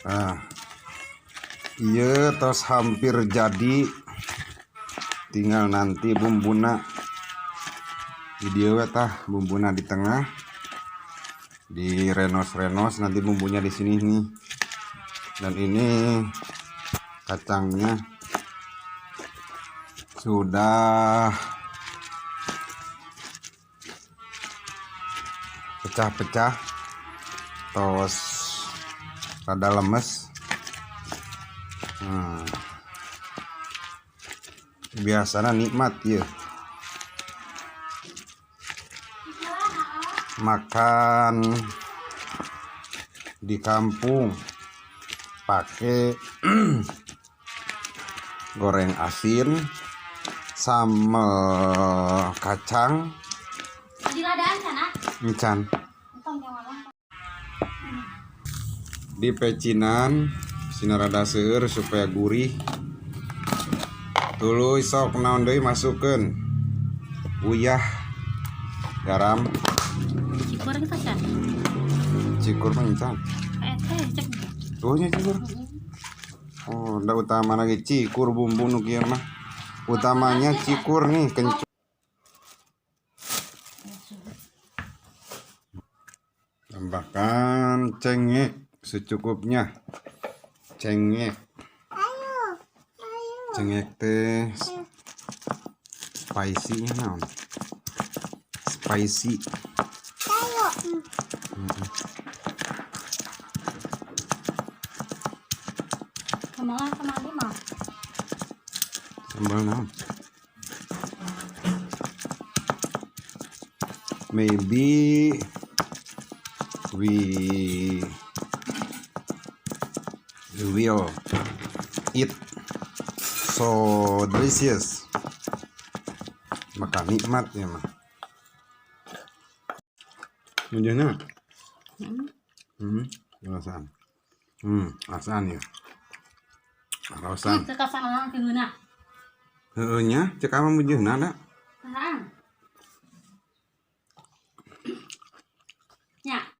Nah, iya, tos hampir jadi, tinggal nanti bumbuna di dieu we. Tah, bumbuna di tengah di renos-renos, nanti bumbunya di sini nih. Dan ini kacangnya sudah pecah-pecah, tos rada lemes. Biasanya nikmat ya makan di kampung pakai goreng asin, sambal kacang. Diladaan sana. Encan. Entong yang ngomong. Di pecinan sina rada seueur supaya gurih. Tuluy sok naon deui, masukkeun uyah, garam. Cikur kita can. Cikur mah encan. Eh teh cek. Tuh nya cikur. Oh, udah utama lagi cikur, bumbu nu kieu mah utamanya cikur nih, kencur. Tambahkan cengek secukupnya. Cengek, cengek teh spicy nya naon, spicy. Kemana kemana mah. Sambal naon? Maybe we will eat so delicious, maka nikmat ya mah. Menjana. Rasaan. Rasaan ya. Rasaan. Kekasan orang keuna. Heeh nya, cek apa mujeuhna da? Rasaan.